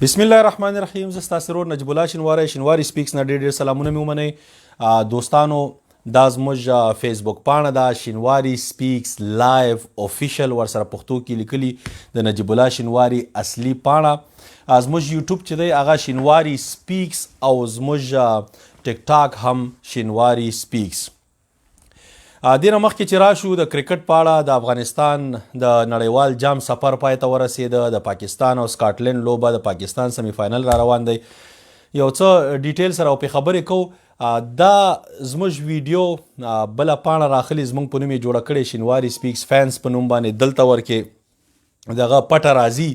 بسم الله الرحمن الرحیم. زه ستاسو ورور نجیب الله شینواری، شینواری سپیکس نه ډېر ډېر سلامونه مې ومنئ. دوستانو، دا زموږ فیسبوک پاڼه ده، شینواری سپیکس لایو افیشل ورسره پښتو کې لیکلي، د نجیب الله شینواری اصلي پاڼه. زموږ یوټیوب چې دی هغه شینواری سپیکس او زموږ ټیک ټاک هم شینواری سپیکس. دې نه مخکې چې راشو د کرکټ په اړه، د افغانستان د نړیوال جام سفر پای ته ورسېده. د پاکستان او سکاټلند لوبه، د پاکستان سیمي فاینل را روان دی. یو څه ډیټیل سره په خبرې کو. دا زموږ ویډیو بله پاڼه راخلي، زموږ په نوم یې جوړه کړې، شینواری سپیکس فینس په نوم باندې. دلته ورکې دغه پټه راځي،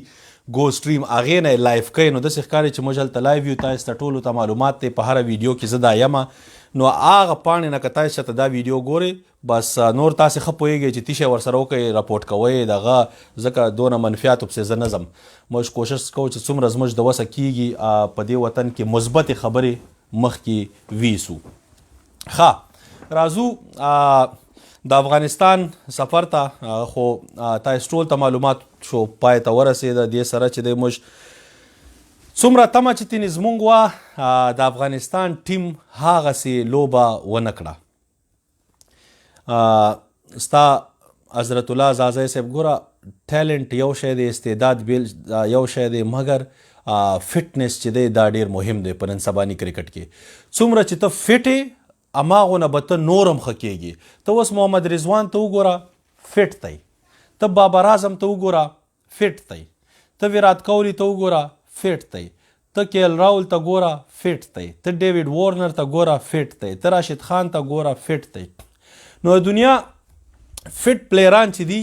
ګو سټریم، هغې نه لایف کوي، نو داسې ښکاري چې موږ هلته لایف یو. تاسو ته ټولو ته معلومات دی، په هره ویډیو کې زه دا یم. نو هغه پاڼې نه که تاسو ته دا ویډیو ګورئ، بس نور تاسو ښه پوهېږئ چې تیشه ورسره وکړئ، رپورټ کوئ دغه، ځکه دونه منفیاتو پسې زه نه ځم. موږ کوشش کوو چې څومره زموږ د وسه کېږي په دې وطن کې مثبتې خبرې مخکې ویسو. ښه، راځو د افغانستان سفر ته. خو تاسو ټول ته معلومات شو، پای ته ورسېده. دې سره چې د موږ څومره تمه چې تینې زمونږ وه، د افغانستان ټیم هاغسې لوبه ونه کړه. ستا حضرت الله ځاځی صاحب، ګوره، ټیلنټ یو شی دی، استعداد بیل یو شی دی، مګر فټنس چې دی دا ډیر مهم دی. په نن سباني کرکټ کې څومره چې ته فټ یې، هماغونه به ته نور هم ښه کېږي. ته اوس محمد رضوان ته وګوره، فټ دی. ته بابر اعظم ته وګوره، فټ دی. ته ویرات کوهلي ته وګوره، فټ دی. ته کیل راول ته ګوره، فټ دی. ته ډیویډ وارنر ته ګوره، فټ دی. ته راشد خان ته ګوره، فټ دی. نو د دنیا فټ پلیران چې دي،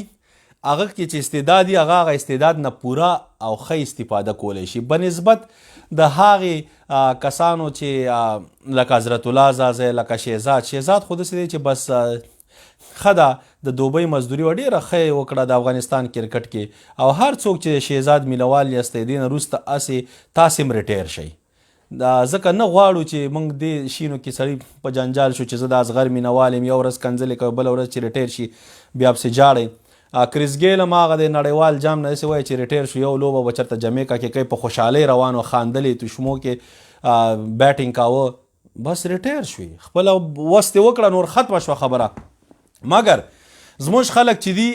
هغه کې چې استعداد وي، هغه هغه استعداد نه پوره او ښه استفاده کولی شي، بنسبت د هغې کسانو چې لکه حضرت الله ځاځی، لکه شهزاد. شهزاد خو داسې دی چې بس ښه ده، د دوبۍ مزدوري وه، ډېره ښه یې وکړه د افغانستان کرکټ کې. او هر څوک چې شهزاد مینوال یاستئ، دې نه وروسته هسې تاسې هم ریټایر شئ، دا ځکه نه غواړو چې موږ دې شینو کې سړی په جنجال شو چې زه د اصغر مینوال یم. یو ورځ کنځلې کوي، بله ورځ چې ریټایر شي بیا پسې ژاړئ. کریس ګیل هم هغه د نړیوال جام نه داسې وایي چې ریټایر شو، یو لوبه به چېرته جمیکا کې کوي، په خوشحالۍ روان و، خاندلې، تشمو کې بیټینګ کاوه، بس ریټایر شوی، خپله وس دې وکړه، نور ختمه شوه خبره. مګر زموږ خلک چې دي،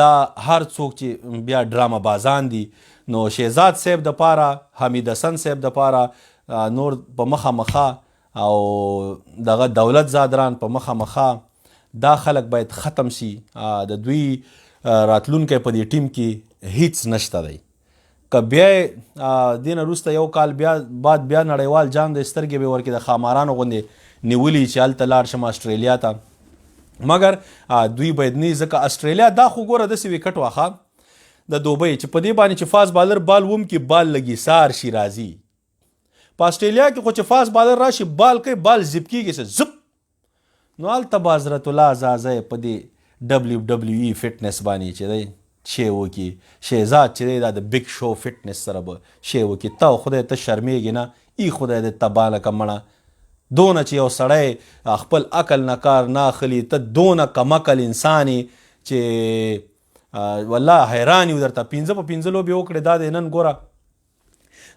دا هر څوک چې بیا ډرامه بازان دي، نو شهزاد صاحب د پاره، حمید حسن صاحب د پاره، نور په مخه مخه، او دغه دولت زادران په مخه مخه، دا خلک باید ختم شي. د دوی راتلونکی په دې ټیم کې هیڅ نشته دی. که بیا دې نه وروسته یو کال بیا بعد بیا نړیوال جام د سترګې به ورکې د ښامارانو غوندې نیولي چې هلته لاړ شم اسټرالیا ته، مګر دوی باید نه، ځکه اسټرالیا دا خو ګوره داسې ویکټ واخه د دوبۍ چې په دې باندې چې فاست بالر بال وم کې بال لګي سار شي راځي. په اسټرالیا کې خو چې فاست بالر راشي، بال کوي، بال زپ کیږي، څه زپ. نو هلته به حضرت الله ځاځی په دې ډبلیو ډبلیو ای فټنس باندې چې دی شی وکړي، شهزاد چې دی دا د بیګ شو فټنس سره به شی وکړي. ته او خدای، ته شرمېږې نه؟ ای خدای دې تباه نه که مړه. دونه چې یو سړی خپل عقل نه کار نه اخلي، ته دونه کم عقل انسان یې چې والله حیران یو درته. پنځه په پنځه لوبې وکړې، دا دی نن ګوره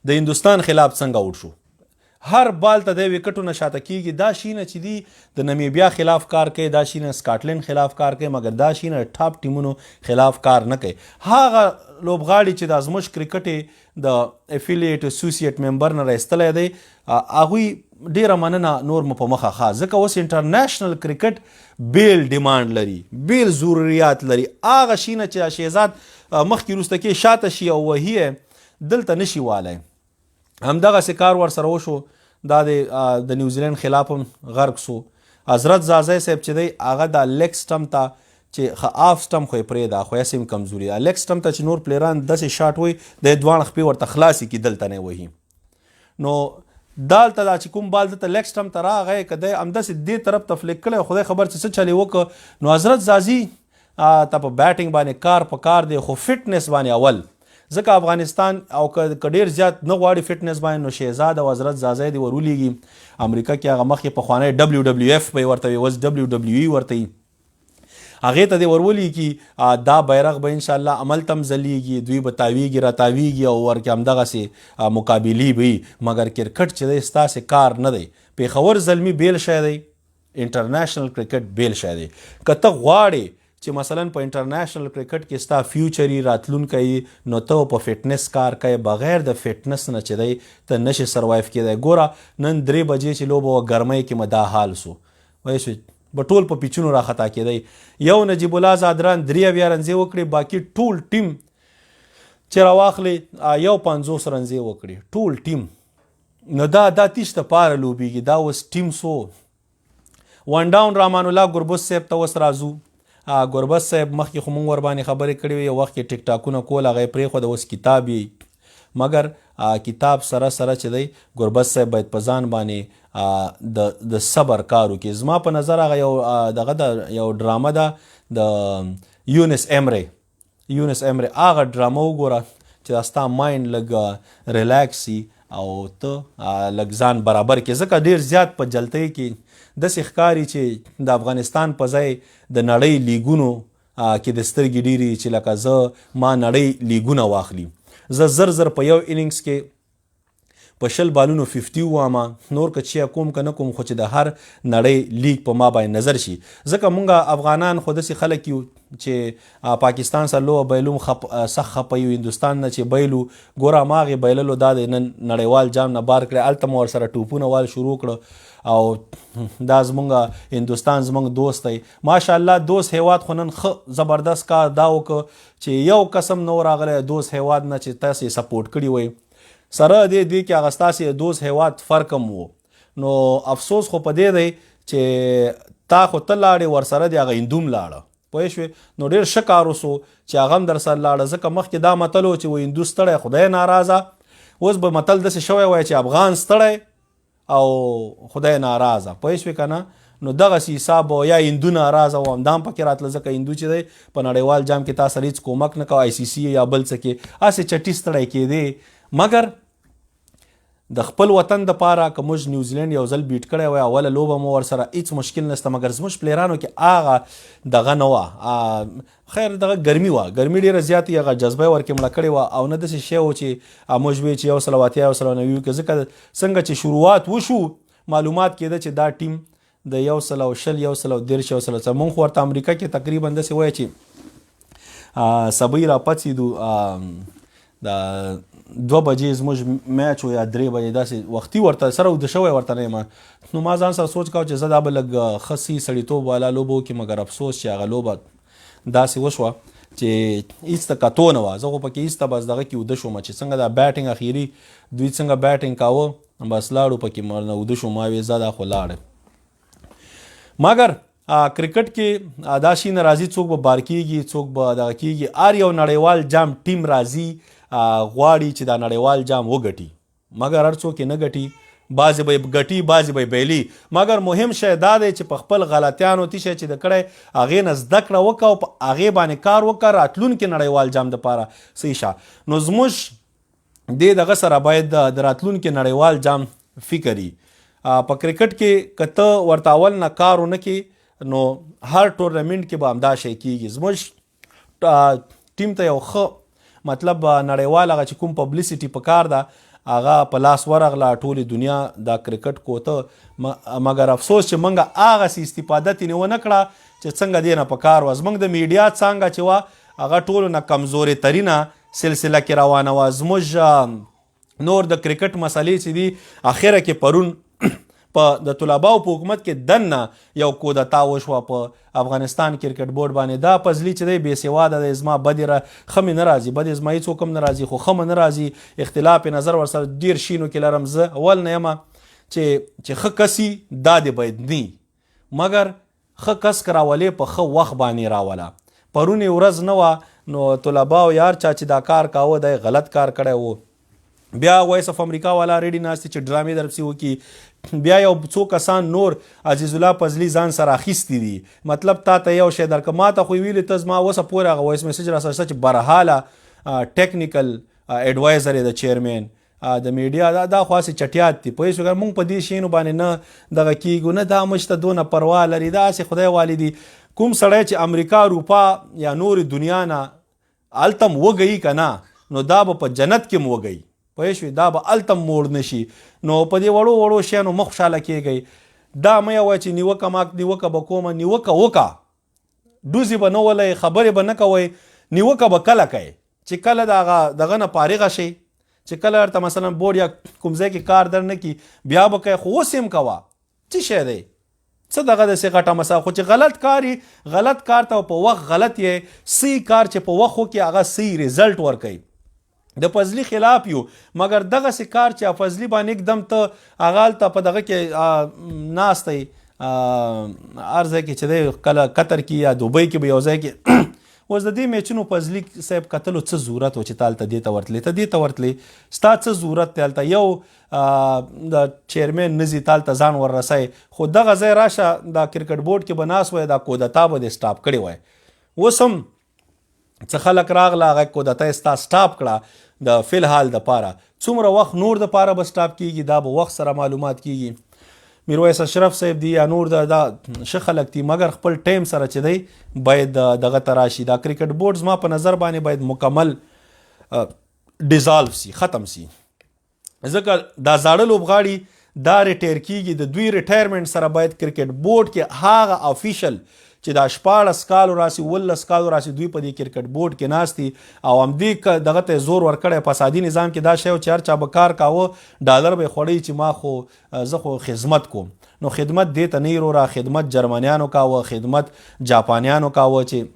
د هندوستان خلاف څنګه اوټ شو. هر بال ته د وکټو نه شاته کیږي. دا شینه چې دی د نمیبیا خلاف کار کوي، دا شینه سکاټلند خلاف کار کوي، مګر دا شینه ټاپ ټیمونو خلاف کار نه کوي. هغه لوبغاړي چې د زموږ کرکټ د افیلیټ اسوسییټ ممبر نه راایستلی دی، هغوی ډیره مننه، نور مو په مخه ښه، ځکه اوس انټرنیشنل کرکټ بیل ډیمانډ لري، بیل ضروریات لري. هغه شینه چې شهزاد مخکې وروسته کې شاته شي او وهي، دلته نشي والی. همدغسې کار ورسره وشو. دا د نیوزیلند خلاف هم غرق سو. حضرت ځاځی صاحب چې دی، هغه د لیګ سټم ته چې ښه آف سټم خو یې پرېږده، خو هسې هم کمزوري ده، لیګ سټم ته چې نور پلیران داسې شاټ وایي، دی دواړه خپې ورته خلاصې کړي، دلته نه وهي. نو دالته دا چې کوم بال دته لیګ سټم ته راغی، که دی همداسې دې طرف ته فلیک کړی، خدای خبر چې څه چل یې وکړ. نو حضرت ځاځي ته په بیټینګ باندې کار په کار دی، خو فټنس باندې اول، ځکه افغانستان او که ډیر زیات نه غواړي فټنس باندې، نو شهزاد او حضرت ځاځی دی ورولېږي امریکا کې. هغه مخکې پخوانی ډبلیو ډبلیو اف به ورته وي، اوس ډبلیو ډبلیو ای ورته وي. هغې ته دې ورولیکي، دا بیرغ به انشاءالله هملته هم ځلیږي، دوی به تاویږي راتاویږي او ورکې همدغسې مقابلې به وي. مګر کرکټ چې دی ستاسې کار نه دی. پېښور زلمي بیل شی دی، انټرنیشنل کرکټ بیل شی دی. که ته غواړې چې مثلا په انټرنیشنل کرکټ کې ستا فیوچر یي، راتلونکی یي، نو ته په فټنس کار کوې. بغیر د فټنس نه چې دی ته نشې سروایف کېدای. ګوره نن 3 بجې چې لوبه وه، ګرمۍ کې مه دا حال سو، وایي شو به ټول په پیچونو را خطا کېدی. یو نجیب الله ځادران 73 رنزې وکړې، باقي ټول ټیم چې راواخلې 51 رنزې وکړې ټول ټیم. نو دا تیش ته پاره لوبیږي. دا اوس ټیم سو ون ډاون. رحمان الله ګربز صاحب ته اوس راځو. ګربز صاحب مخکې خو مونږ ورباندې خبرې کړې وې، یو وخت کې ټیک ټاکونه کول، هغه یې پرېښوده، اوس کتاب یې. مګر کتاب سره سره چې دی ګربز صاحب باید په ځان باندې د صبر کار وکړي. زما په نظر هغه یو دغه ده، یو ډرامه ده د یونس امری، یونس امری هغه ډرامه وګوره چې دا ستا مایند لږ ریلیکس سي او ته لږ ځان برابر کړې. ځکه ډېر زیات په جلتۍ کې داسې ښکاري چې د افغانستان په ځای د نړۍ لیګونو کې د سترګې ډېرې چې لکه زه ما نړۍ لیګونه واخلي، زه زر زر په یو اننګز کې په 20 بالونو 50 ووامه، نور که چیا کوم که نه کوم، خو چې د هر نړۍ لیګ په ما باندې نظر شي. ځکه مونږ افغانان خو داسې خلک یو چې پاکستان سره لوبه بایلو سخت خپه یو، هندوستان نه چې بایلو، ګوره هماغې بایللو دا دی نن نړیوال جام نه بار کړی، هلته مو ورسره ټوپونه وال شروع کړه. او دا زمونږ هندوستان زمونږ دوست دی، ماشاءالله دوست هیواد، خو نن ښه زبردست کار دا وکړ چې یو قسم نه راغلی دوست هیواد نه چې تاسې سپورټ کړي وئ. سره دې دې کې هغه ستاسې دوست هیواد فرق هم وو. نو افسوس خو په دې دی چې تا خو ته لاړې، ورسره دې هغه هندوم لاړه، پوه شوې؟ نو ډېر ښه کار وسو چې هغه هم درسره لاړه، ځکه مخکې دا متل و چې و هندو ستړی خدای ناراضه، اوس به متل داسې شوی وای چې افغان ستړی او خدای ناراضه، پوه شوې که نه؟ نو دغسې حساب و، یا هندو ناراضه و، همدا هم پکې راتله، ځکه هندو چې دی په نړیوال جام کې تا سره هېڅ کومک نه کوه، آی سي سي یا بل څه کې هسې چټي ستړی کېدې. مګر د خپل وطن د پاره که موږ نیوزیلند یو ځل بیټ کړی وای، اوله لوبه مو ورسره، هیڅ مشکل نشته. مګر زموږ پلیرانو کې هغه دغه نه وه، خیر دغه ګرمي وه، ګرمي ډېره زیاته، هغه جذبه یې ورکې مړه کړې وه، او نه داسې شی و چې موږ وی چې 180، 190 وکړي. ځکه څنګه چې شروعات وشو معلومات کېده چې دا ټیم د 120، 130، یو سل څه، مونږ خو ورته امریکا کې تقریبا داسې وایي چې سبۍ را پاڅېدو، د 2 بجې زموږ میچ و یا 3 بجې، داسې وختي ورته سره وده شوی ورته نه یم. نو ما ځان سره سوچ کاوه چې زه دا به لږ ښه سي سړیتوب والا لوبه وکړي، مګر افسوس چې هغه لوبه داسې وشوه چې هیڅ ته کتو نه وه. زه خو پکې هیڅ ته بس دغه کې وده شوم چې څنګه دا بیټینګ اخیري دوی څنګه بیټینګ کاوه، بس لاړو پکې نه وده شوم، ما وې زه دا خو لاړم. مګر کرکټ کې دا شي نه راځي، څوک به بار کیږي، څوک به دغه کیږي. هر یو نړیوال جام ټیم راځي غواړي چې دا نړیوال جام وګټي، مګر هر څوک یې نه ګټي، بعضې به یې ګټي، بعضې به یې بایلي. مګر مهم شی دا دی چې په خپل غلطیانو تی شی چې د کړی هغې نه زده کړه وکړه او په هغې باندې کار وکړه راتلونکي نړیوال جام دپاره صحیح شه. نو زموږ دې دغه سره باید د راتلونکي نړیوال جام فکر وي. په کرکټ کې که ته ورته اول نه کار ونه کړې نو هر ټورنمنټ کې به همدا شی کیږي. زموږ ټیم ته یو ښه مطلب نړیوال هغه چې کوم پبلسټي پکار ده هغه په لاس ورغله، ټولې دنیا دا کرکټ کوته. مګر افسوس چې موږ هغسې استفاده ترې ونه کړه چې څنګه دې نه پکار وه. زموږ د میډیا څانګه چې وه هغه ټولو نه کمزورې ترینه سلسله کې روانه وه. زموږ نور د کرکټ مسلې چې دي اخره کې پرون په د طلباو په حکومت کې دننه یو کودتا وشوه په افغانستان کرکټ بورډ باندې. دا پزلی چې دی بې سواده دی، زما بدې را ښه مې نه راځي، بدې زما هېڅوک هم نه راځي، خو ښه مې نه راځي، اختلاف نظر ورسره ډېر شینو کې لرم. زه اول نه یم چې ښه کسي دا دې باید نی، مګر ښه کس که راولې په ښه وخت باندې راوله. پرونی ورځ نه وه، نو طلباو یار چا چې دا کار کاوه دی غلط کار کړی و. بیا وایس اف امریکا والا ریډي ناست چې ډرامې درپسې وکړي. بیا یو څو کسان نور عزیز الله فضلي ځان سره اخیستي دي، مطلب تا ته یو شی درکړه. ما ته خو یې ویلي ته زما اوسه پورې هغه وایس میسج راسره شته چې برحاله ټیکنیکل اډوایزر یې د چیرمین د میډیا، دا خو هسې چټیات دي، پوه شوې؟ مونږ په دې شیانو باندې نه دغه کېږو، نه دا موږ ته دونه پروا لري، دا هسې خدای والي دي. کوم سړی چې امریکا، اروپا یا نورې دنیا نه هلته هم وږی که نه، نو دا به په جنت کې هم وږی، پوه شوې؟ دا به هلته هم موړ نه شي. نو په دې وړو وړو شیانو مه خوشحاله کېږئ. دا مه وایه چې نیوکه ما نیوکه به کومه، نیوکه وکړه، ډوزې به نه ولئ، خبرې به نه کوئ. نیوکه به کله کوئ؟ چې کله د هغه دغه نه فارغه شئ، چې کله درته مثلا بورډ یا کوم ځای کې کار در نه کړي، بیا به کوې. خو اوس یې هم کوه، څه شی دی، څه دغه داسې غټه مسله؟ خو چې غلط کار یې، غلط کار ته په وخت غلط یې، صحیح کار چې په وخت وکړي هغه صحیح رزلټ ورکوي. د فضلي خلاف یو، مګر دغسې کار چې فضلي باندې اکدم ته هغه هلته په دغه کې ناست دی، هر ځای کې چې دی، کله قطر کې یا دوبۍ کې به یو ځای کې. اوس د دې میچونو فضلي صاحب کتلو څه ضرورت و چې ته هلته دې ته ورتلې؟ ته دې ته ورتلې، ستا څه ضرورت دی هلته؟ یو د چیرمن نه ځي، ته هلته ځان وررسوې. خو دغه ځای راشه، دا کرکټ بورډ کې به ناست وای، دا کودتا به دې سټاپ کړې وای. اوس هم څه خلک راغله، هغه کودتا یې ستا سټاپ کړه د فلحال د پاره. څومره وخت نور د پاره به سټاپ کیږي، دا به وخت سره معلومات کیږي. میرویس اشرف صاحب دی یا نور دا ښه خلک دي، مګر خپل ټایم سره چې دی باید دغه ته راشي. دا کرکټ بورډ زما په نظر باندې باید مکمل ډیزالف سي، ختم سي، ځکه دا زاړه لوبغاړي دا ریټایر کیږي. د دوی ریټایرمنټ سره باید کرکټ بورډ کې هغه افیشل چې دا 16 کالو راسي، 17 کالو راسي، دوی په دې کرکټ بورډ کې ناست دي او همدې دغه ته زور ورکړی. فسادي نظام کې دا شی چې هر چا به کار کاوه، ډالر به یې خوړی چې ما خو زه خو خدمت کوم. نو خدمت دې ته نه وروره، خدمت جرمنیانو کاوه، خدمت جاپانیانو کاوه چې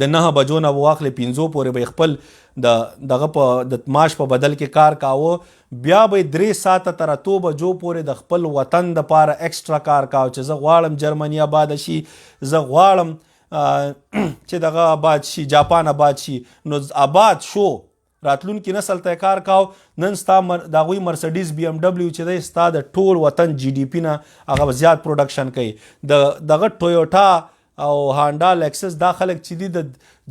د 9 بجو نه واخلې 5 پورې به خپل د دغه په د معاش په بدل کې کار کاوه، بیا به 3 ساعته تر 8 بجو پورې د خپل وطن د پاره ایکسټرا کار کاوه چې زه غواړم جرمني آباد شي، زه غواړم چې دغه آباد شي، جاپان آباد شي. نو آباد شو، راتلونکي نسل ته کار کاو. نن ستا د هغوی مرسډیز، بي ام ډبلیو چې دی، ستا د ټول وطن جي ډي پي نه هغه زیات پروډکشن کوي. د دغه ټویوټا او هانډا، لیکسس، دا خلک چې دي د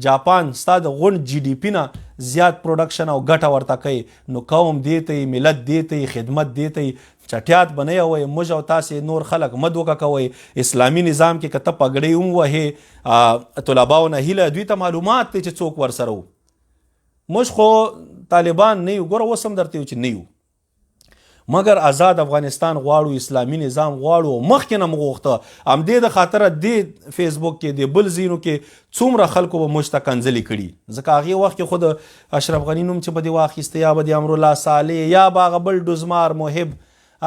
جاپان، ستا د غونډ جي ډي پي نه زیات پروډکشن او ګټه ورته کوي. نو قوم دې ته، ملت دې ته، خدمت دې ته. چټیات به نه وایي، موږ او تاسې نور خلک مه دوکه کوئ. اسلامي نظام کې که ته پګړۍ هم وهې، طلباو نه هیله، دوی ته معلومات دی چې څوک ورسره وو. موږ خو طالبان نه یو، ګوره اوس هم درته یو چې نه یو، مګر آزاد افغانستان غواړو، اسلامي نظام غواړو. مخکې نه موږ غوښته، همدې د خاطره دې فیسبوک کې، د بل ځینو کې څومره خلکو به موږ ته کنځلې کړي، ځکه هغې وخت کې خو د اشرف غني نوم چې به دې واخیسته یا به د امرالله صالح یا به هغه بل ډوزمار محب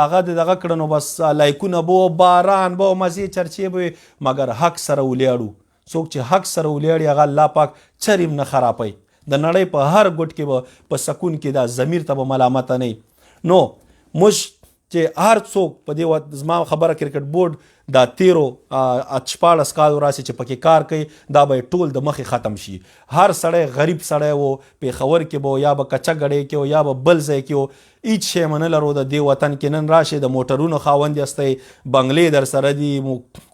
هغه د دغه کړه، نو بس لایکونه به باران به، مزې چرچې به. مګر حق سره ولاړو. څوک چې حق سره ولاړي هغه الله پاک چریم نه خرابوي. د نړۍ په هر ګوټ کې به په سکون کې دا ضمیر ته به ملامت نه. نو موږ چې هر څوک په دې وخت، زما خبره کرکټ بورډ دا تیرو 16 کالو راسي چې پکې کار کوي، دا به ټول د مخې ختم شي. هر سړی غریب سړی وو، پیښور کې به یا به کچه ګړې کې یا به بل ځای کې وو، هیڅ شی مې نه لرو د دې وطن کې. نن راشي د موټرونو خاوند یاستئ، بنگلې در سره دي،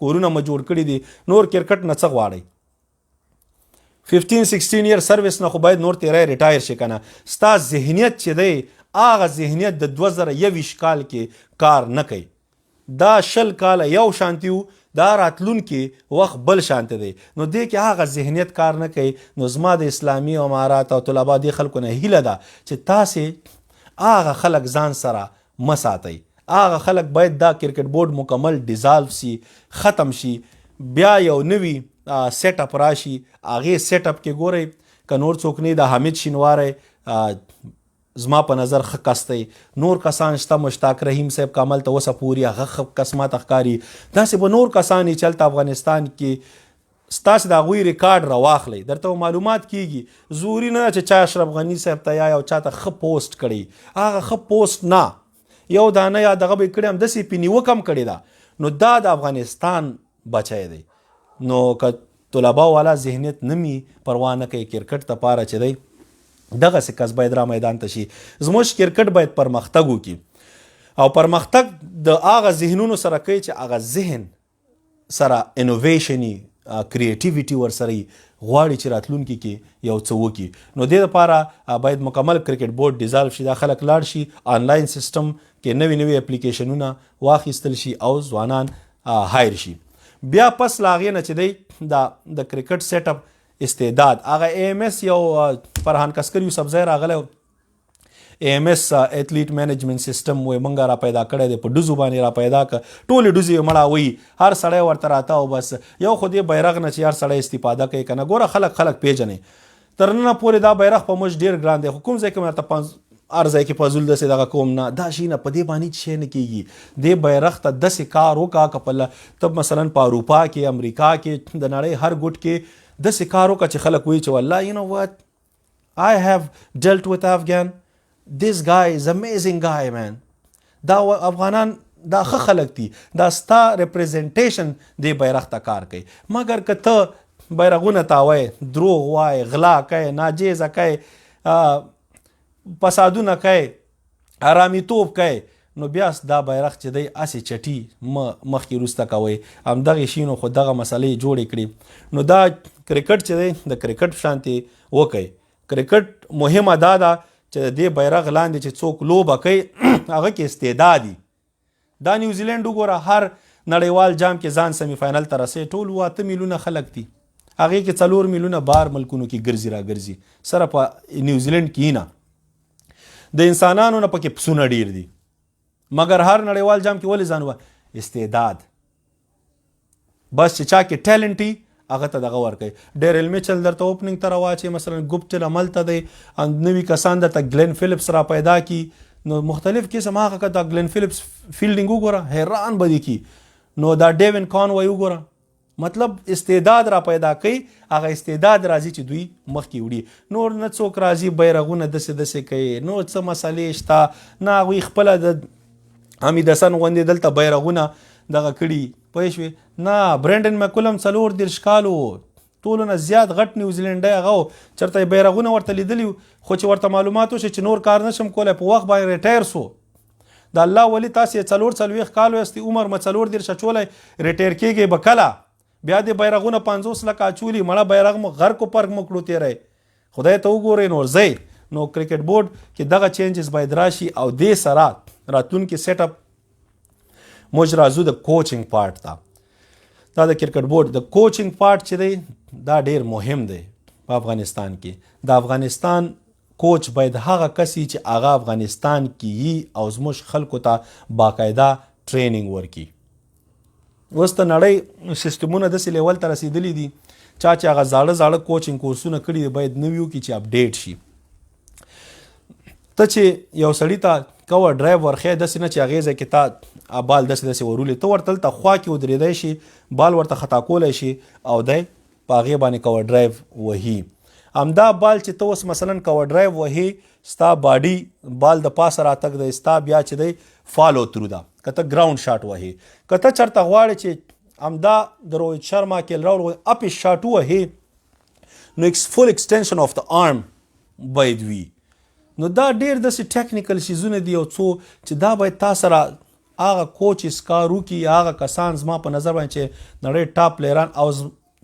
کورونه مو جوړ کړي دي. نور کرکټ نه څه غواړئ؟ 15 16 year service نه خو باید نور تیرای ریټایر شي کنه. ستا ذهنیت چې دی، هغه ذهنیت د 2021 کال کې کار نه کوي. دا 20 کاله یو شانتی وو، دا راتلونکي وخت بل شانتی دی، نو دې کې هغه ذهنیت کار نه کوي. نو زما د اسلامي امارات او طلبا دې خلکو نه هیله ده چې تاسې هغه خلک ځان سره مه ساتئ. هغه خلک باید دا کرکټ بورډ مکمل ډیزالف سي، ختم شي، بیا یو نوی سیټ اپ راشي. هغې سیټ اپ کې ګورئ که نور څوک نه، د حامد شینواری زما په نظر ښه کس دی، نور کسان شته، مشتاق رحیم صاحب کامل ته اوسه پورې هغه ښه کس ماته ښکاري. داسې به نور کسان یې چې هلته افغانستان کې ستاسې د هغوی ریکارډ راواخلئ، درته معلومات کیږي. ضروري نه چې چا اشرف غني صاحب ته یا یو چاته ښه پوسټ کړی، هغه ښه پوسټ نه، یو دانه یا دغه به یې کړی، همداسې پې نیوکه هم کړې ده. نو دا د افغانستان بچی دی. نو که طلبا والا ذهنیت نه می، پروا نه کوي. کرکټ ته پاره چې دی دغسې کس باید را میدان ته شي. زموږ کرکټ باید پرمختګ وکړي او پرمختګ د هغه ذهنونو سره کوي چې هغه ذهن سره انوویشن، کریټیویټي ورسره غواړي چې راتلونکي کې یو څه وکړي. نو دې لپاره باید مکمل کرکټ بورډ ډیزالف شي، دا خلک لاړ شي، آنلاین سیستم کې نوي نوي اپلیکیشنونه واخیستل شي او ځوانان hire شي. بیا پس له هغې نه چې دی دا د کرکټ سیټ اپ استعداد، هغه اے ایم ایس یو فرحان کسکر یوسفزی راغلی، اے ایم ایس اتلیټ مینجمنت سیستم وې مونږه را پیدا کړی دی، په ډزو باندې را پیدا ک، ټولې ډزې یې مړاوي، هر سړی ورته راته او بس. یو خو دې بیرغ نه چې هر سړی استفاده کوي که نه. ګوره، خلک خلک پیژني. تر ننه پورې دا بیرغ په موږ ډیر ګران دی، خو کوم ځای کې مې ورته هر ځای کې فضول داسې دغه کوم نه، دا شي نه، په دې باندې هېڅ شی نه کېږي. دې بیرغ ته داسې کار وکړه که په ته مثلا په اروپا کې، امریکا کې، د نړۍ هر ګوټ کې داسې کار وکړه چې خلک وایي چې والله، you know what, I have dealt with Afghan, this guy is amazing guy man. دا افغانان دا ښه خلک دي. دا ستا representation دی، بیرغ ته کار کوي. مګر که ته بیرغونه تاوی، دروغ وای، غلا کوي، ناجیزه کوي، فسادونه کوي، حرامیتوب کوي، نو بیا دا بیرغ چې دی هسې چټي مخکې وروسته کوي. همدغې شینو خو دغه مسلې جوړې کړي. نو دا کرکټ چې دی، د کرکټ شانتې وکړي. کرکټ مهمه دا ده چې د دې بیرغ لاندې چې څوک لوبه کوي، هغه کې استعداد وي. دا نیوزیلند وګوره، هر نړیوال جام کې ځان سیمي فاینل ته رسوي. ټول 8 میلیونه خلک دي، هغې کې 4 میلیونه بار ملکونو کې ګرځي را ګرځي، سره په نیوزیلند کې نه د انسانانو نه پکې پسونه ډیر دي، مګر هر نړیوال جام کې ولې ځان و استعداد، بس چې چا کې ټیلنټ هغه ته دغه ورکوي. ډیرل میچل درته اوپننګ ته راواچي، مثلا ګپټل عمل ته دی، نوي کسان درته ګلن فلیپس را پیدا کی. نو مختلف قسم هغه که دا ګلن فلیپس فیلډینګ وګوره، حیران به دي کی. نو دا ډیوین کانوی وګوره. مطلب استعداد را پیدا کوي، هغه استعداد راځي چې دوی مخکې وړي. نور نه څوک راځي بیرغونه دسې دسې کوي، نو څه مسلې شته نه. هغوی خپله د حمید حسن غوندې دلته بیرغونه دغه کړي، پوه شوې نه؟ برینډن مکولم 34 کالو ټولو نه زیات غټ نیوزیلینډی هغه و، چېرته یې بیرغونه ورته لیدلي، خو چې ورته معلومات وشي چې نور کار نشم کولی، په وخت باندې retire سو. د الله ولی، تاسې 44 کالو یاستئ، عمر مه 34 اچولی، retire کېږئ به کله؟ بیا دې بیرغونه 50 لکه اچولي، مړه بیرغ مو غرق و پرق مو کړو تېری. خدای ته وګورئ نور ځئ. نو کرکټ بورډ کې دغه changes باید راشي او دې سره راتلونکي سیټ اپ. موږ راځو د کوچینګ پارټ ته. دا د کرکټ بورډ د کوچینګ پارټ چې دی، دا ډیر مهم دی په افغانستان کې. د افغانستان کوچ باید هغه کس چې هغه افغانستان کې یي او زموږ خلکو ته باقاعده training ورکړي. اوس د نړۍ سیستمونه داسې لیول ته رسېدلي دي، چا چې هغه زاړه زاړه کوچینګ کورسونه کړي دي، باید نویو کې چې update شي. ته چې یو سړي ته cover drive ورخې، داسې نه چې هغې ځای کې تا بال داسې داسې ورولې، ته ورته هلته خوا کې ودرېدی شي، بال ورته خطا کولی شي او دی په هغې باندې cover drive وهي. همدا بال چې ته اوس مثلا cover drive وهي، ستا body بال د پاسه راتګ دی، ستا بیا چې دی follow through ده. که ته ground shot وهي، که ته چرته غواړې چې همدا د روهیت شرما، کیل راول up shot وهي، نو full extension of the arm باید وي. نو دا ډیر داسې technical شیزونه دي او څو چې دا باید تا سره هغه کوچ کار وکړي، هغه کسان زما په نظر باندې چې نړۍ ټاپ پلیران او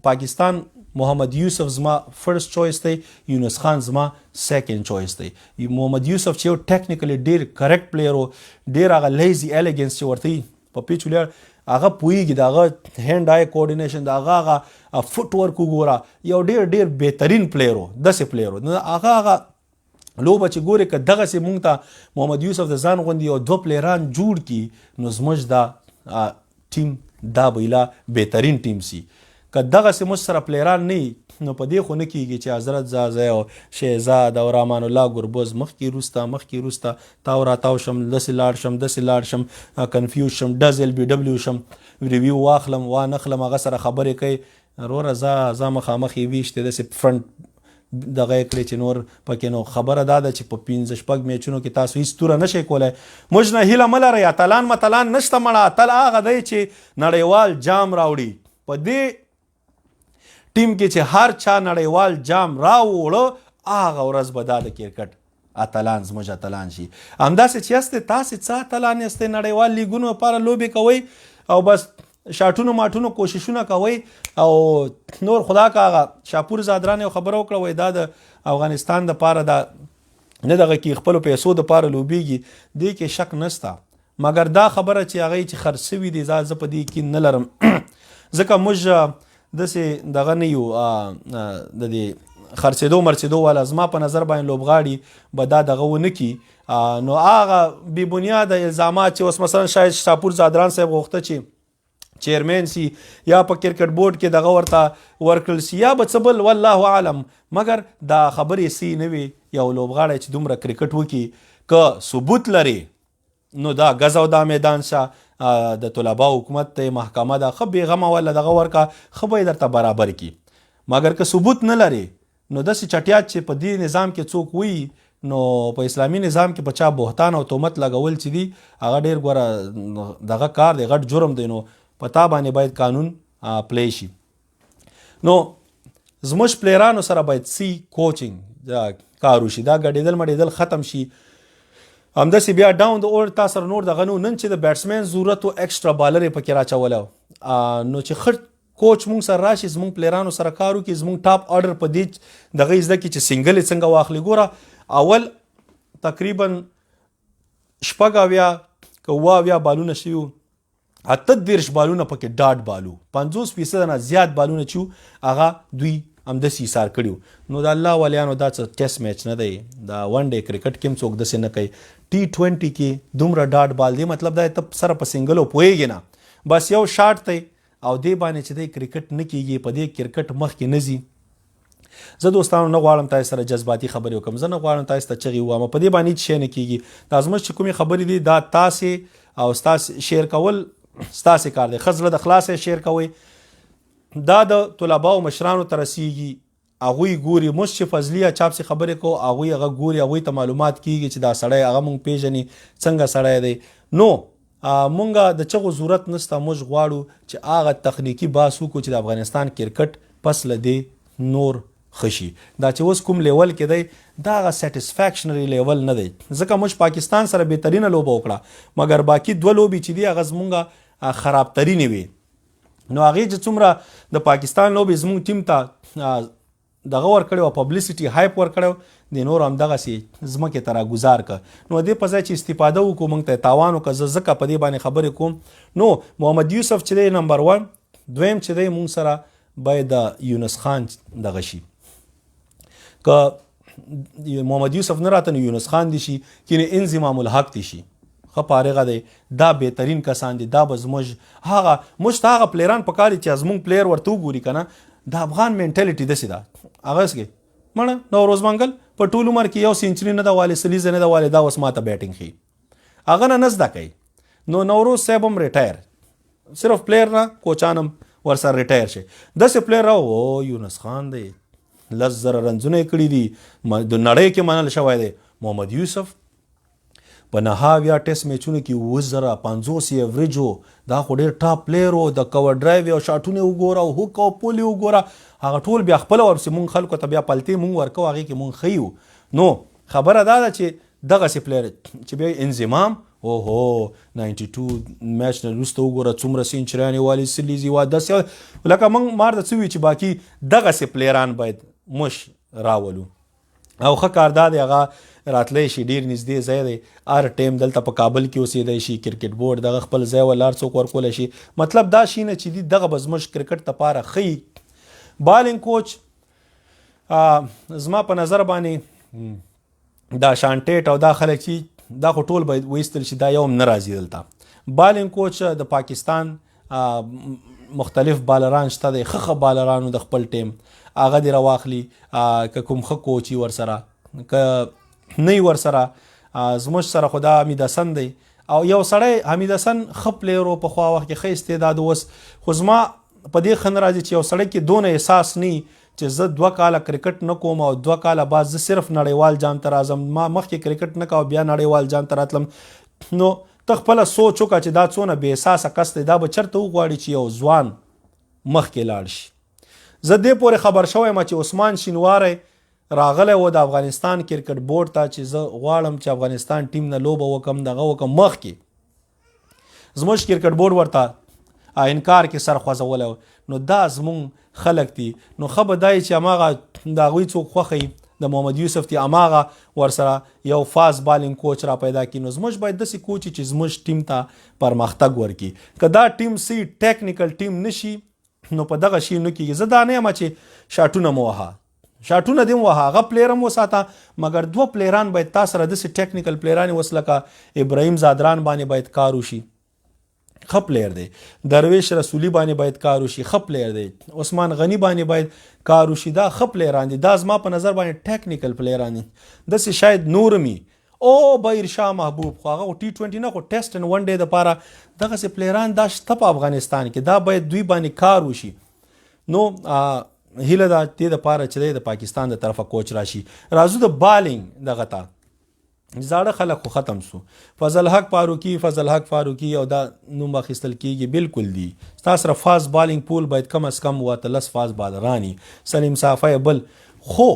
پاکستان، محمد یوسف زما first choice دی، یونس خان زما second choice دی. محمد یوسف چې یو technically ډیر correct player و، ډیر هغه lazy elegance چې ورته په پیچ ولاړ، هغه پوهیږي، د هغه hand eye coordination، د هغه هغه footwork وګوره، یو ډیر ډیر بهترین player و، داسې player و. نو هغه هغه لوبه چې ګورې، که دغسې مونږ ته محمد یوسف د ځان غوندې یو دوه پلیران جوړ کړي، نو زموږ دا ټیم دا به لا بهترین ټیم سي. که دغسې موږ سره پلیران نه، نو په دې خو نه کیږي چې حضرت ځاځی او شهزاد او رحمان الله ګربز مخکې روسته مخکې روسته، تاو را تاو شم، داسې لاړ شم، داسې لاړ شم، confuse شم، ډز LBW شم، review واخلم وا نخلم، هغه سره خبرې کوي. وروره ځه ځه، مخامخ یې ویشتې، داسې front دغه یې کړې چې نور پکې. نو خبره دا ده چې په پنځه شپږ میچونو کې تاسو هیڅ توره نشئ کولی. موږ نه هیله مه لرئ، اتلان متلان نشته مړه. اتل هغه دی چې نړیوال جام راوړي. په دې ټیم کې چې هر چا نړیوال جام راوړو، هغه ورځ به دا د کرکټ اتلان زموږ اتلان شي. همداسې چې یاستئ تاسې، څه اتلان یاستئ؟ نړیوال لیګونو لپاره لوبې کوئ او بس شاټونو ماټونو کوششونه کوئ او نور. خدا کا هغه شاپور زادران یو خبره وکړه، وای دا د افغانستان د پاره دا نه دغه کې خپلو پیسو د پاره لوبیږي. دې کې شک نسته، مګر دا خبره چې هغه چې خرڅ سوي دي، زه په دې کې نه لرم. ځکه موږ داسې دغه نه یو د دې خرڅېدو مرڅېدو والا. زما په نظر باندې لوبغاړي به دا دغه ونه کړي. نو هغه بې بنیاده الزامات چې اوس مثلا شاید شاپور ځادران صاحب غوښته چې چیرمن سي یا په کرکټ بورډ کې دغه ورته ورکړل سي یا به څه بل، والله عالم، مګر دا خبرې سی نه وي. یو لوبغاړی چې دومره کرکټ وکړي، که ثبوت لري نو دا ګز او دا میدان شه، د طلباء حکومت ته محکمه ده، ښه بېغمه وله دغه ورکه، ښه به یې درته برابر کړي. مګر که ثبوت نه لري نو داسې چټیات چې په دې نظام کې څوک وایي، نو په اسلامي نظام کې په چا بهتان او تهمت لګول چې دي هغه ډېر ګوره دغه کار دی، غټ جرم دی، نو په تا باندې باید قانون پلی شي. نو زموږ پلیرانو سره باید سی کوچینګ کار وشي، دا ګډېدل مډېدل ختم شي. همداسې بیا ډاون د اور تا سره نور دغه نو نن چې د بیټسمن ضرورت و ایکسټرا بالر یې پکې راچولی، نو چې ښه کوچ مونږ سره راشي، زمونږ پلیرانو سره کار وکړي، زمونږ ټاپ آرډر په دې دغه زده کړي چې سنګل یې څنګه واخلي. ګوره اول تقریبا 76 که 77 بالونه شوي، 38 بالونه پکې ډاټ بالو، 50% نه زیات بالونه چې هغه دوی همداسې ایسار کړي. نو د الله والیانو دا څه ټیسټ میچ نه دی، دا ون ډے کرکټ کې هم څوک داسې نه کوي. ټي 20 کې دومره ډاټ بال دی، مطلب دا ته سره په سنګلو پوهېږې نه، بس یو شاټ دی او دې باندې چې دی کرکټ نه کیږي، په دې کرکټ مخکې نه ځي. زه دوستانو نه غواړم تاسو سره جذباتي خبرې وکړم، زه نه غواړم تاسو ته چغې ووایم، په دې باندې هیڅ شی نه کیږي. دا زموږ چې کومې خبرې دي دا تاسې او ستاسې شیر کول ستاسې کار دی، ښه زړه د خلاصه شیر کوئ، دا د طلباو مشرانو ته رسیږي، هغوی ګوري. موږ چې فضلي یا چا پسې خبرې کوو هغوی هغه ګوري، هغوی ته معلومات کیږي چې دا سړی هغه مونږ پیژني څنګه سړی دی. نو مونږ د چغو ضرورت نشته، موږ غواړو چې هغه تخنیکي باس وکړو چې د افغانستان کرکټ پس له دې نور ښه شي. دا چې اوس کوم لیول کې دی دا هغه سټیسفیکشنري لیول نه دی، ځکه موږ پاکستان سره بهترینه لوبه وکړه، مګر باقي دوه لوبې چې دي هغه زمونږ خراب ترینې وي. نو هغې چې څومره د پاکستان لوبې زمونږ ټیم ته دغه ورکړی او پبلسټي هایپ ورکړی د نور هم دغسې ځمکې ته راګوزار که، نو دې په ځای چې استفاده وکړو موږ ته تاوان وکړه. زه ځکه په دې باندې خبرې کوم. نو محمد یوسف چې دی نمبر 1، دویم چې دی موږ سره باید یونس خان دغه شي، که محمد یوسف نه راته نو یونس خان دی شي، کینې انضمام الحق دی شي، ښه فارغه دی، دا بهترین کسان دي. دا به زموږ هغه موږ ته هغه پلیران پکار دي چې زموږ پلیر ورته وګوري که نه، د افغان منټالیټي داسې ده. هغه څه مړه نوروز منګل په ټول عمر کې یو سنچري نه ده والې، سلیزه نه ده والې، دا اوس ماته بیټینګ ښیي، هغه نه نه زده کوي. نو نوروز صاحب هم ریټایر، صرف پلیر نه کوچان هم ورسره ریټایر شي. داسې پلیر راو او یونس خان دی، 10,000 رنزونه یې کړي دي، د نړۍ کې منل شوی دی. محمد یوسف په 79 ټیسټ میچونو کې 7050 یې ایوریج و، دا خو ډېر ټاپ پلیر و. د کور ډرایو او شاټونه وګوره او هوک او پولې وګوره، هغه ټول بیا خپله ورپسې مونږ خلکو ته بیا پلتې مونږ ورکوو، هغې کې مونږ ښه یو. نو خبره دا ده چې دغسې پلیر چې بیا انضمام اوهو 92 میچ نه وروسته وګوره څومره سینچریانې والي، سلیزې وا، داسې لکه موږ مار ته څه وي چې باقي دغسې پلیران باید موږ راولو. او ښه کار دا دی هغه راتلی شي، ډېر نږدې ځای دی، هر ټایم دلته په کابل کې اوسېدی شي، کرکټ بورډ دغه خپل ځای ول هر څوک ورکولی شي. مطلب دا شي نه چې دي دغه به زموږ کرکټ لپاره ښه وي. بالینګ کوچ زما په نظر باندې دا شانټیټ او دا خلک چې دا خو ټول باید وایستل شي، دا یو هم نه راځي دلته. بالینګ کوچ د پاکستان مختلف بالران شته دی، ښه ښه بالرانو د خپل ټیم هغه دې راواخلي، که کوم ښه کوچ یې ورسره، که نه یې ورسره زموږ سره خو دا حمید حسن دی. او یو سړی حمید حسن ښه پلیر و پخوا وخت کې، ښه استعداد اوس خو زما په دې ښه نه راځي چې یو سړی کې دونه احساس نه چې زه 2 کاله کرکټ نه کوم او 2 کاله بعد زه صرف نړیوال جام ته راځم، ما مخکې کرکټ نه کاوه بیا نړیوال جام ته راتلم. نو ته خپله سوچ وکړه چې دا څونه بې احساسه کس دی، دا به چېرته وغواړي چې یو ځوان مخکې لاړ شي. زه دې پورې خبر شوی یم چې عثمان شینواری راغلی و د افغانستان کرکټ بورډ ته چې زه غواړم چې افغانستان ټیم نه لوبه وکړم، دغه وکړم. مخکې زموږ کرکټ بورډ ورته انکار کې سر خوځولی و. نو دا زموږ خلک دي، نو ښه به دا وي چې هماغه د هغوی څوک خوښوي د محمد یوسف دی، هماغه ورسره یو فاست بالینګ کوچ را پیدا کړي. نو زموږ باید داسې کوچ چې زموږ ټیم ته پرمختګ ورکړي. که دا ټیم سی ټیکنیکل ټیم نشي نو په دغه شي نه کیږي. زه دا نه یم چې شاټونه مو وهه، شاټونه دې وهه، هغه پلیر هم وساته، مګر دوه پلیران باید تا سره داسې ټیکنیکل پلیران اوس لکه ابراهیم زادران باندې باید کار وشي، ښه پلیر دی. درویش رسولي باندې باید کار وشي، ښه پلیر دی. عثمان غني باندې باید کار وشي، دا ښه پلیران دي. دا زما په نظر باندې ټیکنیکل پلیران دي. داسې شاید نور می او بهیر شاه محبوب، خو هغه ټي 20 نه، خو ټیسټ ان ون ډے دپاره دغسې پلیران دا شته په افغانستان کې، دا باید دوی باندې کار وشي. نو هیله ده دې دپاره چې دی د پاکستان د طرفه کوچ راشي. راځو د بالینګ دغه ته. زاړه خلک خو ختم سو، فضل حق فاروقي، فضل حق فاروقي او دا نوم اخیستل کیږي، بالکل دی. ستا سره فاست بالینګ پول باید کم از کم 18 فاست بالرانی، سلیم صافی بل، خو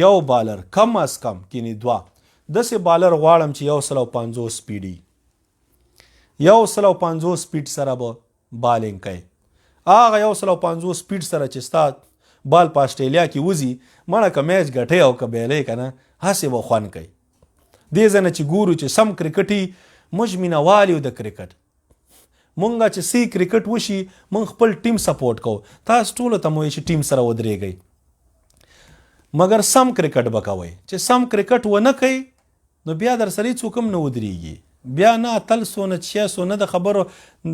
یو بالر کم از کم کینی دوه داسې بالر غواړم چې 150 سپیډي، 150 سپیډ سره به بالینګ کوي. هغه 150 سپیډ سره چې ستا بال په اسټرالیا کې وځي، مړه که میچ ګټې او که بیلې که نه، هسې به خوند کوي. دې ځای نه چې ګورو چې سم کرکټي، موږ مینهوال یو د کرکټ، مونږ چې سی کرکټ وشي مونږ خپل ټیم سپورټ کوو. تاسو ټولو ته مو چې ټیم سره ودرېږئ، مګر سم کرکټ به کوئ. چې سم کرکټ ونه کوي نو بیا در سره هیڅوک هم نه ودرېږي، بیا نه اتل سو، نه چیه سو، نه د خبرو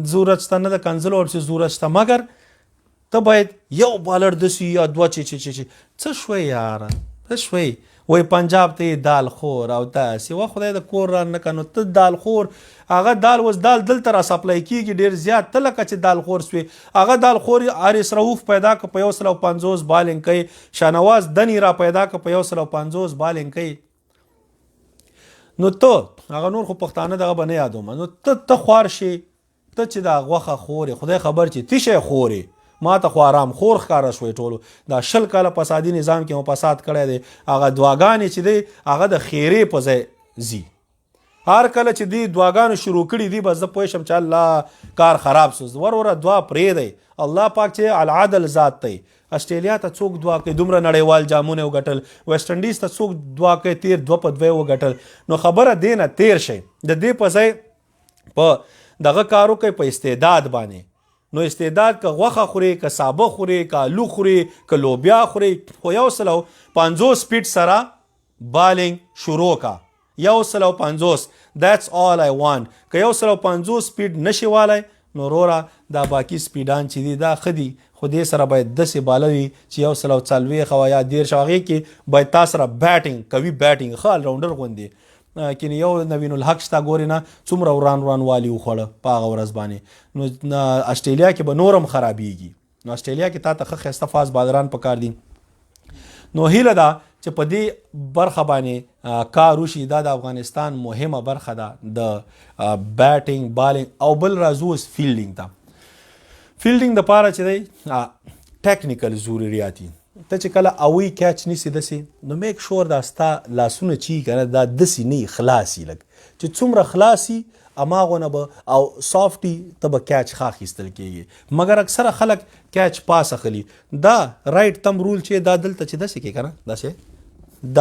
ضرورت شته، نه د کنځلو ورپسې ضرورت شته. مګر ته باید یو بالر داسې یا دوه چې چې چې څه شوې یاره، څه شوې؟ وای پنجاب ته یې دال خور او داسې وه، خدای د کور را نه که. نو ته دال خور، هغه دال اوس دال دلته را سپلای کېږي ډېر زیات، ته لکه چې دال خور سوې. هغه دال خور حارث رؤف پیدا که په 150 بالینګ کوي، شانواز دني را پیدا که په 150 بالینګ کوي. نو ته هغه نور خو پښتانه دغه به نه یادوم. نو ته خوار شې، ته چې دا غوښه خورې، خدای خبر چې تشه خورې، ما ته خو آرام خور ښکاره شوې. ټولو دا 20 کاله فسادي نظام کې مو فساد کړی دی. هغه دواګانې چې دی هغه د خیرې په ځای ځي. هر کله چې دی دواګانو شروع کړي دي، بس زه پوه شم چې الله کار خراب سو. وروره دعا پرېږدئ، الله پاک چې العدل ذات دی. اسټرالیا ته څوک دعا کوي؟ دومره نړیوال جامونه وګټل. ویسټ انډیز ته څوک دعا کوي؟ تیر 2 په 2 وګټل. نو خبره دې نه تیر شي، د دې په ځای په دغه کار وکړئ، په استعداد باندې. نو استعداد که غوښه خوري، که سابه خوري، که الو خوري، که لوبیا خوري، خو 150 سپیډ سره بالینګ شروع کا. 150، that's all I want. که 150 سپیډ نشي والی نو وروره دا باقي سپیډان چې دي دا ښه دي، خو دې سره باید داسې بالر وي چې 140 او یا 30 هغې کې باید تا سره بیټینګ کوي، بیټینګ ښه الراونډر غوندې. کینې یو نوین الحق شته، ګورې نه څومره وران وران والي وخوړه په هغه ورځ باندې. نو اسټرالیا کې به نور هم خرابیږي. نو اسټرالیا کې تا ته ښه ښایسته فاست بالران پکار دي. نو هیله ده چې په دې برخه باندې کار وشي. دا د افغانستان مهمه برخه ده، د بیټینګ، بالینګ. او بل راځو اوس فیلډینګ ته. فیلډینګ د پاره چې دی ټیکنیکل ضروریات دي. ته چې کله اوی کیچ نیسې داسې، نو میک شور دا ستا لاسونه چی کنه دا داسې نه خلاصي، لږ چې څومره خلاصي اماغونه به او سافټي ته به کیچ ښه اخیستل کېږي. مګر اکثره خلک کیچ پاس اخلي. دا رایټ تم رول چې دا دلته چې داسې کې کنه داسې،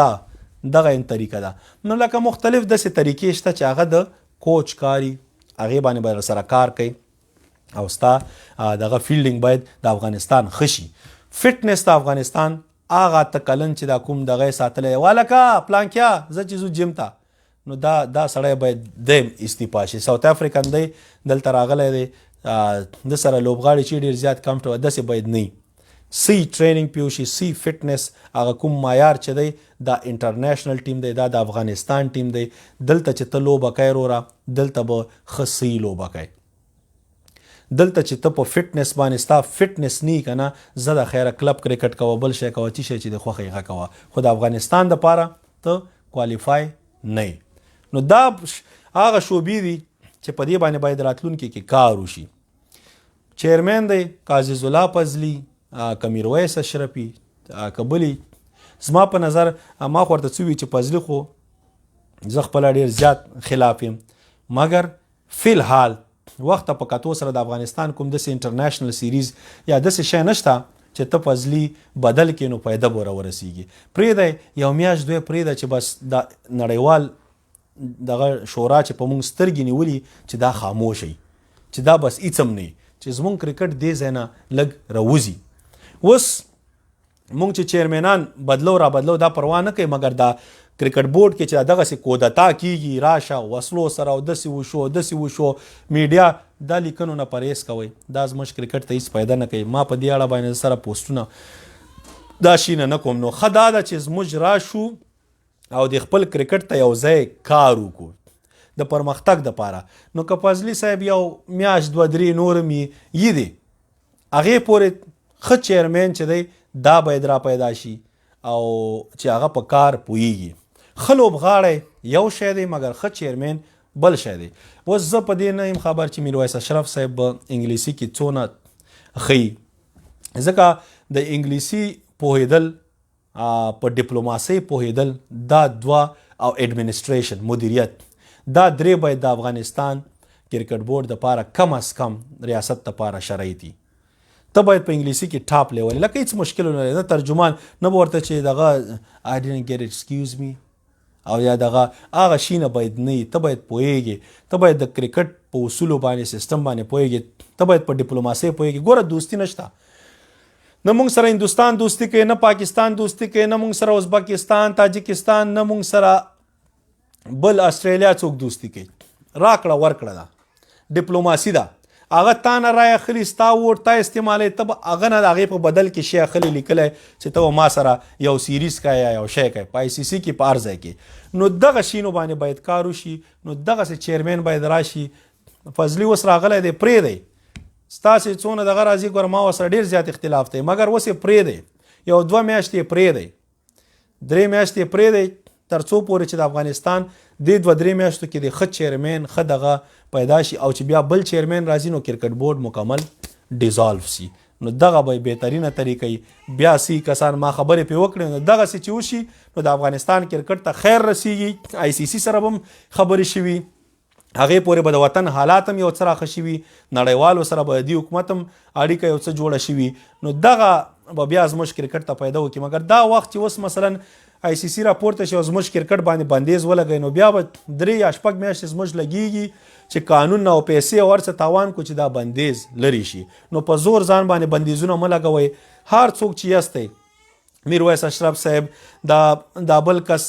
دا دغه ان طریقه ده. نو لکه مختلف داسې طریقې شته چې هغه د کوچ کاری، هغې باندې به سره کار کوي او ستا دغه فیلډینګ باید د افغانستان ښه شي. فټنس د افغانستان هغه 8 کلن چې دا کوم دغه ساتلی والکه پلانکیا، زه چې ځو جیم ته، نو دا سړی باید دیم استعفا شي. ساوت افریقن دی، دلته راغلی دی، د سره لوبغاړي چې ډیر زیات کمفټ، داسې باید نه سی ټریننګ پیو شي، سی فټنس هغه کوم معیار چې دی. دا انټرنیشنل ټیم دی، دا د افغانستان ټیم دی. دلته چې ته لوبه کوې وروره، دلته به ښه سی لوبه کوې. دلته چې ته په فټنس باندې ستا فټنس نی کنه، زه د خیره کلب کرکټ کوه، بل شی کوه، چې شی چې د خوښې هغه کوه، خو د افغانستان د پاره ته کوالیفای نه. نو دا هغه شعبې دي چې په دې باندې باید راتلونکي کې کار وشي. چیرمن دی قاضي زلا فضلی، که میرویس اشرفي، که بلی، زما په نظر ما خو ورته څه وي چې فضلي خو زه خپله ډېر زیات خلاف یم، مګر فی الحال وخت په کتو سره د افغانستان کوم داسې انټرنیشنل سیریز یا داسې شی نشته چې ته فضلي بدل کې نو پیدا به ورسیږي. پرېږده یو میاشت دوی پرېږده چې بس د نړیوال دغه شورا چې په موږ سترګې نیولي چې دا خاموش چې دا بس هیڅ هم نه. چې زمونږ کرکټ دې ځای نه لږ راوځي. اوس مونږ چې چیرمنان بدلو را بدلو دا پروا نه کوي، مګر دا کرکټ بورډ کې چې دغسې کودتا کیږي، راشه وسلو سره او داسې وشو داسې وشو، میډیا دا لیکنو نه پرهیز کوئ، دا زموږ کرکټ ته هیڅ فایده نه کوي. ما په دې اړه باندې سره پوسټونه دا شي نه کوم. نو ښه دا ده چې زموږ راشو او د خپل کرکټ ته یو ځای کار وکړو د پرمختګ دپاره. نو که فضلي صاحب یو میاشت دوه درې نور هم یي دي، هغې پورې ښه چیرمن چې دی دا باید را پیدا شي او چې هغه په کار پوهیږي. ښه لوبغاړی یو شی دی، مګر ښه چیرمن بل شی دی. اوس زه په دې نه یم خبر چې میرویس اشرف صاحب به انګلیسي کې څونه ښه، ځکه د انګلیسي پوهېدل، په ډیپلوماسۍ پوهېدل، دا دوه او اډمنسټریشن مدیریت، دا درې باید د افغانستان کرکټ بورډ دپاره کم از کم ریاست دپاره شرایط وي. ته باید په انګلیسي کې ټاپ لیول، لکه هیڅ مشکل نه لري، نه ترجمان نه به ورته چې دغه I didn't get it excuse me او یا دغه هغه شي نه باید نه وي. ته باید پوهېږې، ته باید د کرکټ په اصولو باندې سیستم باندې پوهېږې، ته باید په ډیپلوماسۍ پوهېږې. ګوره دوستي نشته، نه مونږ سره هندوستان دوستي کوي، نه پاکستان دوستي کوي، نه مونږ سره ازبکستان، تاجکستان، نه مونږ سره بل استرالیا څوک دوستي کوي. راکړه ورکړه ده، ډیپلوماسي ده. هغه تا نه رایه اخلي، ستا ووټ تا استعمالوي، ته به هغه نه د هغې په بدل کې شی اخلي لیکلی چې ته به ما سره یو سیریز کوې یا یو شی کوې په آی سي سي کې په هر ځای کې. نو دغه شینو باندې باید کار وشي. نو دغسې چیرمن باید راشي. فضلي اوس راغلی دی، پرېږدئ ستاسې څونه دغه راځي. ګوره ما ورسره ډېر زیات اختلاف دی، مګر اوس یې پرېږدئ، یو دوه میاشتې یې پرېږدئ، درې میاشتې یې پرېږدئ، تر څو پورې چې د افغانستان دې دوه درې میاشتو کې د ښه چیرمن ښه دغه پیدا شي، او چې بیا بل چیرمن راځي نو کرکټ بورډ مکمل ډیزالف شي. نو دغه به بهترینه طریقه وي. بیا سی کسان ما خبرې پې وکړې، نو دغسې چې وشي نو د افغانستان کرکټ ته خیر رسیږي. آی سي سي سره به هم خبرې شوي، هغې پورې به د وطن حالات هم یو څه راښه شوي، نړیوالو سره به د دې حکومت هم اړیکه یو څه جوړه شوي. نو دغه به بیا زموږ کرکټ ته پیدا وکړي. مګر دا وخت چې اوس مثلا آی سي سي راپورته شي او زموږ کرکټ باندې بندیز ولګوي، نو بیا به درې یا شپږ میاشتې زموږ لګیږي چې قانون او پیسې او هر څه تاوان کو چې دا بندیز لرې شي. نو په زور ځان باندې بندیزونه مه لګوئ. هر څوک چې یاستئ، میرویس اشرف صاحب، دا دا بل کس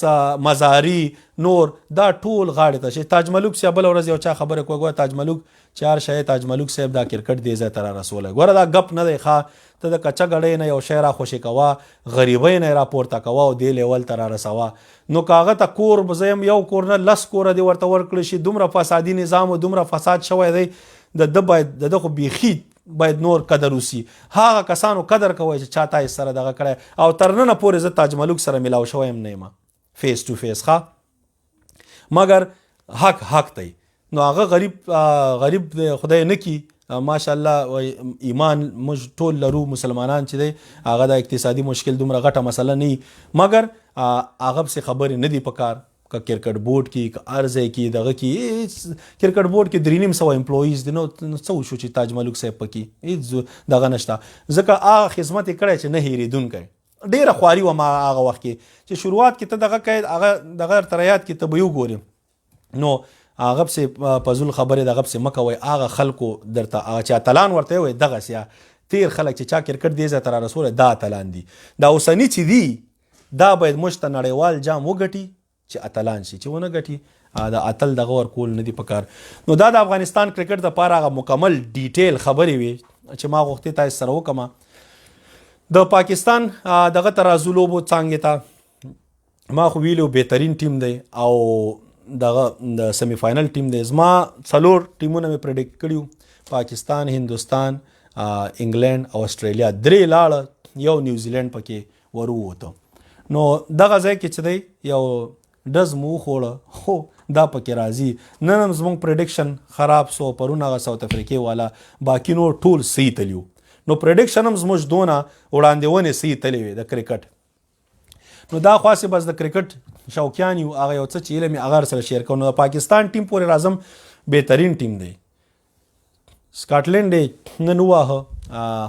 مزاری، نور دا ټول غاړې ته شي. تاج ملوک صاحب بله ورځ یو چا خبره کوه، ګوره تاج ملوک چې هر شی تاج ملوک صاحب دا کرکټ دې ځای ته را رسولی. ګوره دا ګپ نه دی ښه، ته د کچه ګړۍ نه یو شی را خوشې کوه، غریبۍ نه یې را پورته کوه او دې لیول ته را رسوه. نو که هغه ته کور، زه یم یو کور نه لس کوره دې ورته ورکړل شي، دومره فسادي نظام او دومره فساد شوی دی د ده، باید د ده خو بیخي باید نور قدر وسی. هغه کسانو قدر کوی چې چا تاسو سره دغه کړی، او تر ننه پورې زه تاج ملوک سره ملاو شوی هم نه یم فیس ټو فیس، ښه، مګر حق حق دی. نو هغه غریب غریب دی، خدای نه کی، ماشاءالله ایمان موږ ټول لرو مسلمانان چې دی، هغه د اقتصادي مشکل دومره غټه مسله نه، مګر هغه پسې خبرې نه دي پکار. که کرکټ بورډ کې که هر ځای کې دغه کې، کرکټ بورډ کې 350 امپلویز دي، نو څه وشو چې تاج ملوک صاحب پکې هیڅ دغه نشته، ځکه هغه خدمت یې کړی چې نه هېرېدونکی. ډېره خواري وه ما هغه وخت کې چې شروعات کې ته دغه کوې، هغه دغه درته یاد کې ته به یې وګورې. نو هغه پسې فضول خبرې دغه پسې مه کوئ. هغه خلکو درته هغه چې اتلان ورته وایي، دغسې تېر خلک چې چا کرکټ دې ځای ته را رسولی دا اتلان دي. دا اوسني چې دي دا باید موږ ته نړیوال جام وګټي چې اتلان شي، چې ونه ګټي د اتل دغه ورکول نه دي پکار. نو دا د افغانستان کرکټ دپاره هغه مکمل ډیټیل خبرې وې چې ما غوښتې تاسو سره وکړم. د پاکستان دغه ته راځو لوبو څانګې ته. ما خو ویلو بهترین ټیم دی او دغه د سیمی فاینل ټیم دی. زما څلور ټیمونه مې پریډکټ کړیو، پاکستان، هندوستان، انګلند او استرالیا. درې لاړه، یو نیوزیلند پکې ورووته. نو دغه ځای کې چې دی یو ډز مو وخوړه، خو دا پکې راځي. نن هم زموږ پریډکشن خراب سو، پرون هغه ساوت افریقې والا، باقي نور ټول صحیح تلیو. نو پریډکشن هم زموږ دونه وړاندېونې صحیح تلې وې د کرکټ. نو دا خو هسې بس د کرکټ شوقیان یو، هغه یو څه چې علم یې هغه سره شیر کوم. نو د پاکستان ټیم پورې راځم، بهترین ټیم دی. سکاټلند یې نن وواهه،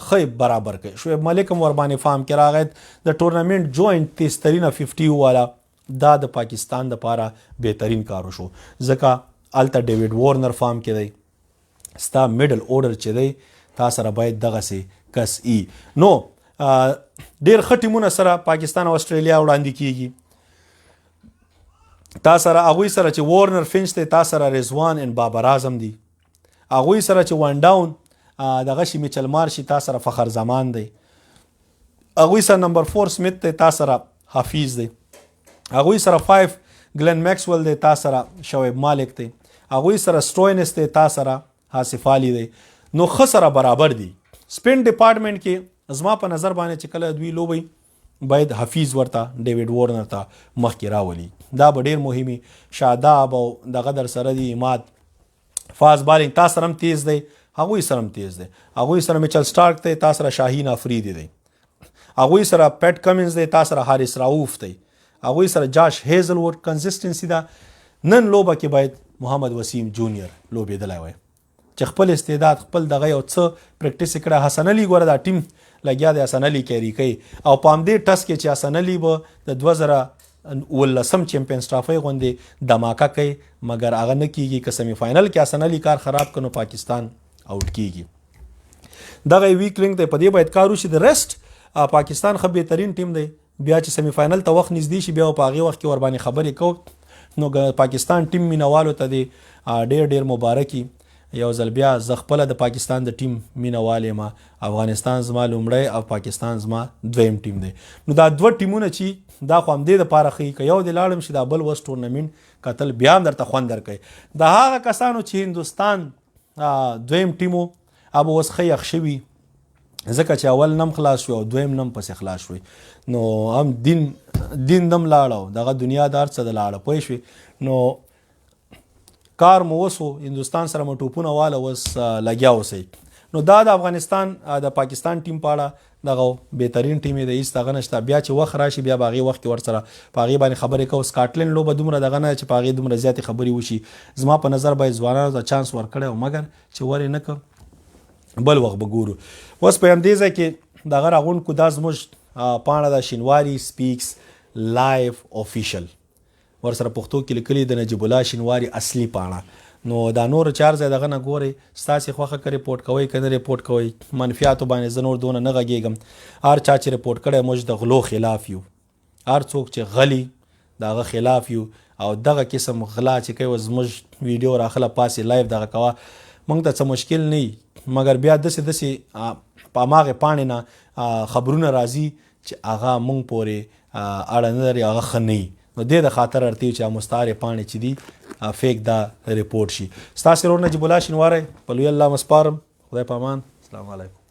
ښه یې برابر کړ. شعیب ملک هم ورباندې فارم کې راغی، د ټورنمنټ جوینټ تیزترینه 50 وواله. دا د پاکستان دپاره بهترین کار وشو، ځکه هلته ډیویډ وارنر فارم کې دی، ستا میډل اورډر چې دی تا سره باید دغسې کس ای. نو ډیر ښه ټیمونه سره پاکستان او استرالیا وړاندې کیږي. تا سره هغوی سره چې وارنر فینچ دی، تا سره رضوان ان بابر اعظم دی. هغوی سره چې وان ډاون دغه شي میچل مارش، تا سره فخر زمان دی. هغوی سره نمبر 4 سمیت دی، تا سره حفیظ دی. هغوی سره 5 ګلن مکسول دی، تا سره شعیب مالک دی. هغوی سره سټوینس دی، تا سره آصف علي دی. نو ښه سره برابر دي. سپین ډپارټمنټ کې زما په نظر باندې چې کله دوی لوبي باید حفیظ ورته ډیویډ وارنر ته مخکې راولي، دا به ډیر مهمي. شاداب او دغه در سره دی اماد فاز بالینګ تا سره هم تیز دی، هغوی سره هم تیز دی. هغوی سره میچل سټارک دی، تا سره شاهین افریدي دی. هغوی سره پیټ کمنز دی، تا سره هاریس راوف دی. هغوی سره جاش هیزل وډ کنسیسټنسي ده. نن لوبه کې باید محمد وسیم جونیئر لوبېدلی وای چې خپل استعداد خپل دغه یو څه پریکټیس کړه. حسن علي ګوره دا ټیم لګیا دی، حسن علي کیری کوي. او په همدې ټس کې چې حسن علي به د 2017 چمپینز ټرافۍ غوندې دماکه کوي، مګر هغه نه کیږي. که سیمي فاینل کې حسن علي کار خراب کړي نو پاکستان اوټ کیږي. دغه ویک لینک دی، په دې باید کار وشي. د ریسټ پاکستان ښه بهترین ټیم دی. بیا چې سیمي فاینل ته وخت نږدې شي بیا په هغې وخت کې ورباندې خبرې کوو. نو پاکستان ټیم مینوالو ته دی ډیر ډیر مبارکي. یو ځل بیا زه خپله د پاکستان د ټیم مینوال یم. افغانستان زما لومړی او پاکستان زما دویم ټیم دی. نو دا دوه ټیمونه چې دا خو همدې دپاره ښه که یو دې لاړم شي دا بل وس ټورنمنټ کتل بیا هم درته خوند درکوي. د هغه کسانو چې هندوستان دویم ټیم و هغه به اوس ښه یخ شوي، ځکه چې اول نم خلاص شو او دویم نم پسې خلاص شوی. نو هم دین دین دم لاړ او دغه دنیا دار څه د لاړه پوه شوې. نو کار مو وسو، هندوستان سره مو ټوپونه واله، اوس لګیا اوسئ. نو دا د افغانستان د پاکستان ټیم په اړه دغه بهترین ټیم دی، هیڅ دغه نشته. بیا چې وخت راشي بیا به هغې وخت کې ورسره په هغې باندې خبرې کوو. سکاټلند لوبه دومره دغه نه چې په هغې دومره زیاتې خبرې وشي. زما په نظر باید ځوانانو ته چانس ورکړی او مګر چې ورې نه که بل وخت به ګورو. اوس په همدې ځای کې دغه راغونډ کو. دا زموږ پاڼه ده شینواری سپیکس لایف افیشل، ورسره پښتو کې لیکلي د نجیب الله شینواری اصلي پاڼه. نو دا نور چار ځای دغه نه ګورئ، ستاسې خوښه که رپورټ کوئ که نه رپورټ کوئ. منفیاتو باندې زه نور دونه نه غږېږم. هر چا چې رپورټ کړی موږ د غلو خلاف یو، هر څوک چې غلي د هغه خلاف یو. او دغه قسم غلا چې کوي زموږ ویډیو راخله پاسې لایف دغه کوه، موږ ته څه مشکل نه وي. مګر بیا داسې داسې په هماغې پاڼې نه خبرونه راځي چې هغه موږ پورې اړه نه لري، هغه ښه نه وي. نو دې د خاطر ارتي چې مستعارې پاڼې چې دي فیک دا رپورټ شي. ستاسې ورور نجیب الله شینواری په لوی الله مسپارم. خدای په امان. السلام علیکم.